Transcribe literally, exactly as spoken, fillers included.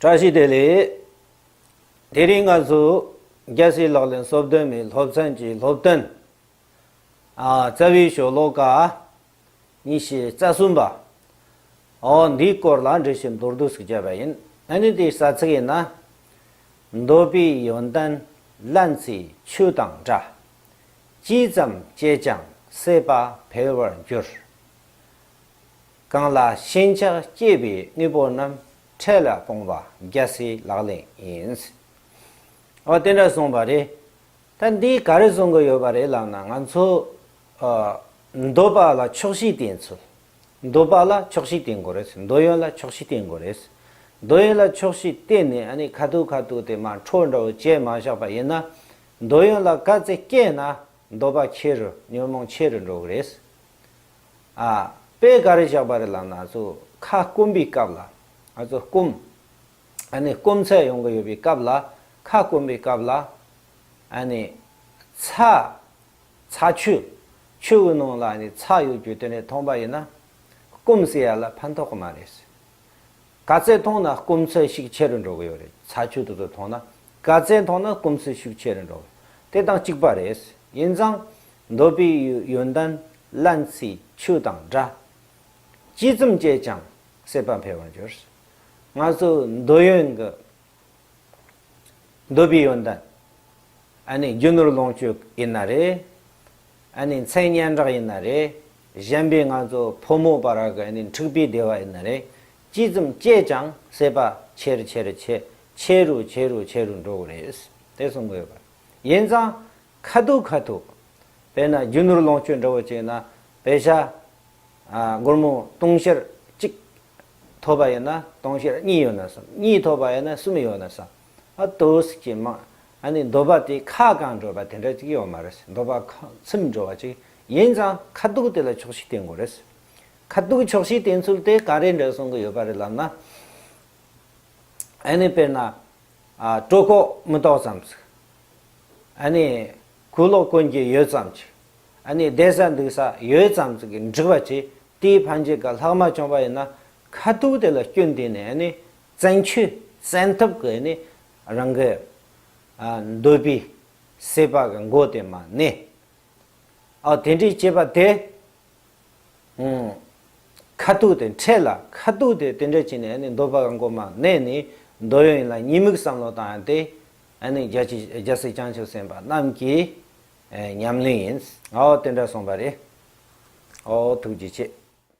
བཀྲ་ཤིས་བདེ་ལེགས། དེ་རིང་ང་ཚོ་རྒྱལ་སྲས་ལག་ལེན་སོ་བདུན་མའི་སློབ་ཚན་གྱི་སློབ་ཐུན། ཨ། རྩ་བའི་ཤོ་ལོ་ཀ་ཉི་ཤུ་རྩ་གསུམ་པ། ཨོ། འདིའི་སྐོར་ལ་འགྲེལ་བཤད་མདོར་བསྡུས་ཤིག་བརྒྱབ་པ་ཡིན། ཨ་ནི་དེའི་ས་ཚིགས་ཡིན་ན། འདོད་པའི་ཡོན་ཏན་ལན་ཚྭའི་ཆུ་དང་འདྲ། ཅི་ཙམ་སྤྱད་ཀྱང་སྲེད་པ་འཕེལ་བར་འགྱུར། གང་ལ་ཞེན་ཆགས་སྐྱེས་པའི་དངོས་པོ་རྣམས། འཕྲལ་ལ་སྤོང་བ་རྒྱལ་སྲས་ལག་ལེན་ཡིན། ཨོ། དེ་འདྲ་གསུངས་པ་རེད། ད་འདིས་ག་རེ་གསུང་གི་ཡོད་པ་རེད་ལབ་ན། ང་ཚོ་ཨ་འདོད་པ་ལ་ཆོག་ཤེས་བསྟེན་ཚུལ། འདོད་པ་ལ་ཆོག་ཤེས་བསྟེན་དགོས་རེད། འདོད་ཡོན་ལ་ཆོག་ཤེས་བསྟེན་དགོས་རེད། འདོད་ཡོན་ལ་ཆོག་ཤེས་བསྟེན་ནས། ཨ་ནི་ཁ་ཐུག་ཁ་ཐུག་དེ་མར་འཕྲོ་འདྲ་བོ་བྱས་མ་བཞག་པ་ཡིན་ན། འདོད་ཡོན་ལ་དཀའ་ཚེགས་སྐྱེས་ན། འདོད་པ་ཆེ་རུ་ཉོན་མོངས་ཆེ་རུ་འགྲོ་གི་རེད། ཨ། དཔེ་ག་རེ་བཞག་པ་རེད་ལབ་ན། ང་ཚོ་ཁ་སྐོམ་པའི་སྐབས་ལ། ང་ཚོ་སྐོམ། ཨ་ནི་སྐོམ་ཚད་ཡོང་གི་ཡོད་པའི་སྐབས་ལ། ཁ་སྐོམ་པའི་སྐབས་ལ། ཨ་ནི་ཚྭ། ཚྭ་ཆུ། ཆུ་གི་ནང་ལ་ཨ་ནི་ཚྭ་ཡོད་རྒྱུ་དེ་འདྲ་འཐུང་པ་ཡིན་ན། སྐོམ་ཟེར་ཡ་ལ་ཕན་ཐོགས་གི་མ་རེད། ག་ཚད་འཐུང་ན་སྐོམ་ཚད་ཤུགས་ཆེ་རུ་འགྲོ་གི་ཡོད་རེད། ཚྭ་ཆུ་དེ་ཚོ་འཐུང་ན། ག་ཚད་འཐུང་ན་སྐོམ་ཚད་ཤུགས་ཆེ་རུ་འགྲོ་གི། དེ་དང་གཅིག་པ་རེད། ཡིན་ཙང་འདོད་པའི་ཡོན་ཏན་ལན་ཚྭའི་ཆུ་དང་འདྲ། ཅི་ཙམ་སྤྱད་ཀྱང་སྲེད་པ་འཕེལ་བར་འགྱུར། ང་ཚོ་འདོད་ཡོན་གྱི། འདོད་པའི་ཡོན་ཏན། ཨ་ནི་རྒྱུ་ནོར་ལོངས་སྤྱོད་ཡིན་ན་རེད། ཨ་ནི་མཚན་སྙན་གྲགས་ཡིན་ན་རེད། གཞན་པའི་ང་ཚོ་ཕོ་མོ་བར་གྱི་ཨ་ནི་འཁྲིག་པའི་བདེ་བ་ཡིན་ན་རེད། ཅི་ཙམ་སྤྱད་ཀྱང་སྲེད་པ་ཆེ་རུ་ཆེ་རུ་ཆེ། ཆེ་རུ་ཆེ་རུ་ཆེ་རུ་འགྲོ་གི་རེད། དེ་གསུང་གི་ཡོད་པ། ཡིན་ཙང་ཁ་ཐུག་ཁ་ཐུག་དཔེར་ན་རྒྱུ་ནོར་ལོངས་སྤྱོད་འདྲ་བོ་བྱས་ན། པེ་ཤ། ཨ། སྒོར་མོ་དུང་ཕྱུར་གཅིག་ཐོབ་པ་ཡིན་ན། དུང་ཕྱུར་གཉིས་ཡོད་ན་བསམ། གཉིས་ཐོབ་པ་ཡིན་ན་གསུམ་ཡོད་ན་བསམ། ཨ། དོ་ཟིག་གི་མ། ཨ་ནི་འདོད་པ་དེ་ཁ་གང་འགྲོ་བ་དེ་འདྲ་ཅིག་ཡོད་མ་རེད། འདོད་པ་ཁ་ཚིམ་འགྲོ་བ་ཅིག་ཡིན་ཙང་ཁ་ཐུག་དེ་ལ་ཆོག་ཤེས་བསྟེན་དགོས་རེད། ཁ་ཐུག་ཆོག་ཤེས་བསྟེན་ཚུལ་དེ་ག་རེ་འདྲ་གསུང་གི་ཡོད་པ་རེད་ལབ་ན། ཨ་ནི་དཔེར་ན། ཨ། གྲོད་ཁོག་མི་ཏོག་ཙམ་ཟིག་ཨ་ནི་ཁུ་ལོག་གོན་རྒྱུ་ཡོད་ཙམ་ཅིག་ཨ་ནི་བསྡད་ས་འདུག་ས་ཡོད་ཙམ་ཟིག་གི་འགྲིག་པ་བྱས། དེའི་ཕན་ཆད་ཀ་ལྷག་མ་བྱུང་བ་ཡིན་ན། ཁ་ཐུག་དེ་ལ་སྐྱོན་བསྟན་ནས། ཨ་ནི་བཙན་ཆོས་བཙན་ཐབས་ཀྱིས། ཨ་ནི་རང་གི། ཨ། འདོད་པའི་སྲེད་པ་གི་མགོ་དེ་མར་མནན། ཨ། དེ་འདྲའི་བྱེད་པ་དེ། ཨང་། ཁ་ཐུག་དེ་འཕྲལ་ལ། ཁ་ཐུག་དེ་དེ་འདྲ་བྱས་ནས། ཨ་ནི་འདོད་པ་གི་མགོ་མར་མནན་ནས། འདོད་ཡོན་ལ་ཉེས་དམིགས་བསམ་བློ་བཏང་ཡ་དེ། ཨ་ནི་རྒྱལ་སྲས་རྒྱལ་སྲས་བྱང་ཆུབ་སེམས་དཔའ་རྣམས་ཀྱི། ཨེ། ཉམས་ལེན་ཡིན། ཨོ། དེ་འདྲ་གསུངས་པ་རེད། ཨོ། ཐུགས་རྗེ་ཆེ།